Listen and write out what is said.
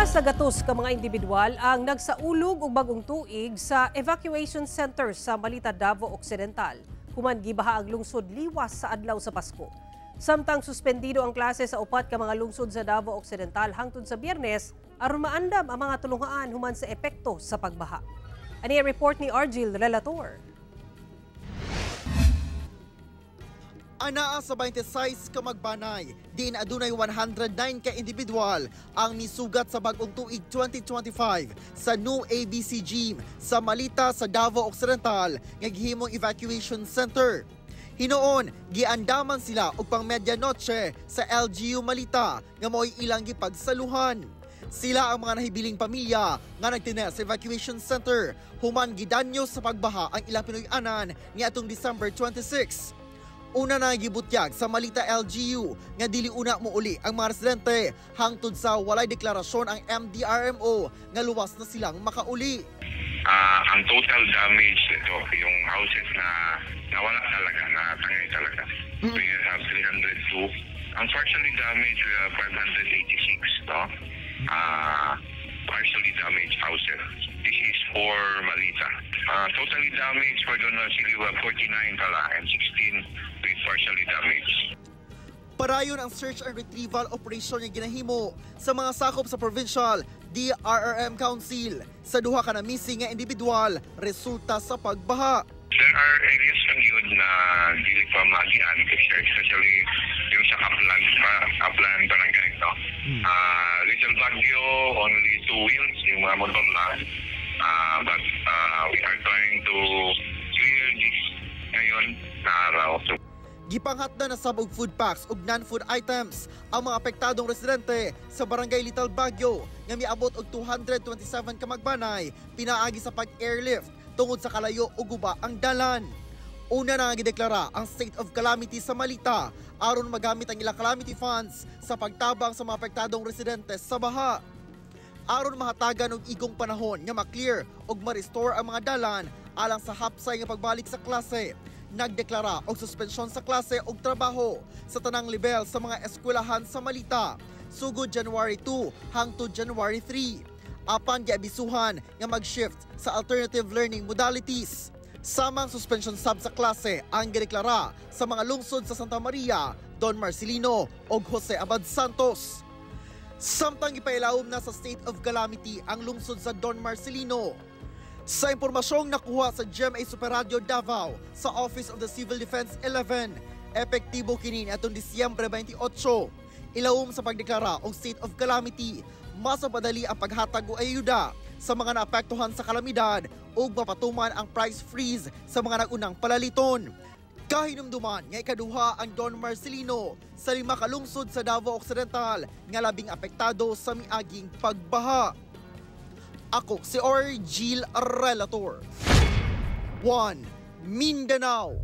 Gawas sa gatos ka mga individual ang nagsaulog og bagong tuig sa evacuation center sa Malita, Davao Occidental. Human gibaha ang lungsod liwas sa adlaw sa Pasko. Samtang suspendido ang klase sa upat ka mga lungsod sa Davao Occidental hangtod sa Biyernes aron maandam ang mga tulunghaan human sa epekto sa pagbaha. Ani ang report ni Argil Relator. Anaa sa 26 ka magbanay, diin adunay 109 ka individual ang misugat sa bagong tuig 2025 sa New ABC Gym sa Malita sa Davao Occidental nga gihimong evacuation center. Hinuon, giandaman sila og pang medianoche sa LGU Malita nga mao'y ilang gipagsaluhan. Sila ang mga nahibiling pamilya nga nagtinel sa evacuation center human gidanyo sa pagbaha ang ilang Pinoy-anan niadtong December 26. Una na gibutyag sa Malita LGU nga dili una mouli ang mga residente hangtod sa walay deklarasyon ang MDRMO nga luwas na silang makauli. Ang total damage ito, yung houses na nawala talaga, na tangay talaga. We have 302. Ang partially damaged, we have 586, no? Partially damaged houses. This is for Malita. Totally damaged for Don Marcilio, we have 49 pala and 16 with partially damaged. Parayon ang search and retrieval operation nga ginahimo sa mga sakop sa Provincial DRRM Council sa duha ka na missing nga individual resulta sa pagbaha. There are areas lang yun na dili pa maagian, especially yung sa Kaplan Barangay. No? Little Baguio, only two wheels, yung mga motor lang. But we are trying to clear this ngayon na araw. So, Gipanghatdan na sab og food packs ug non-food items ang mga apektadong residente sa Barangay Little Baguio nga miabot og 227 ka magbanay pinaagi sa pag-airlift tungod sa kalayo ug guba ang dalan. Una na nga gideklara ang state of calamity sa Malita aron magamit ang ilang calamity funds sa pagtabang sa mga apektadong residente sa baha. Aron mahatagan og igong panahon nga ma-clear ug ma-restore ang mga dalan alang sa hapsay nga pagbalik sa klase, nagdeklara og suspensyon sa klase ug trabaho sa tanang level sa mga eskwelahan sa Malita sugod January 2 hangtod January 3. Apan giabisuhan nga mag-shift sa alternative learning modalities. Samang suspension sab sa klase ang gideklara sa mga lungsod sa Santa Maria, Don Marcelino ug Jose Abad Santos. Samtang gipailawom na sa state of calamity ang lungsod sa Don Marcelino. Sa impormasyong nakuha sa GMA Super Radio Davao sa Office of the Civil Defense 11, epektibo kini atong Disyembre 28. Ilawom sa pagdeklara og state of calamity, mas mapadali ang paghatag og ayuda sa mga naapektuhan sa kalamidad ug mapatuman ang price freeze sa mga nagunang palaliton. Kahinumduman nga ikaduha ang Don Marcelino sa 5 ka lungsod sa Davao Occidental nga labing apektado sa miaging pagbaha. Ako si Orgil Relator. 1 Mindanao.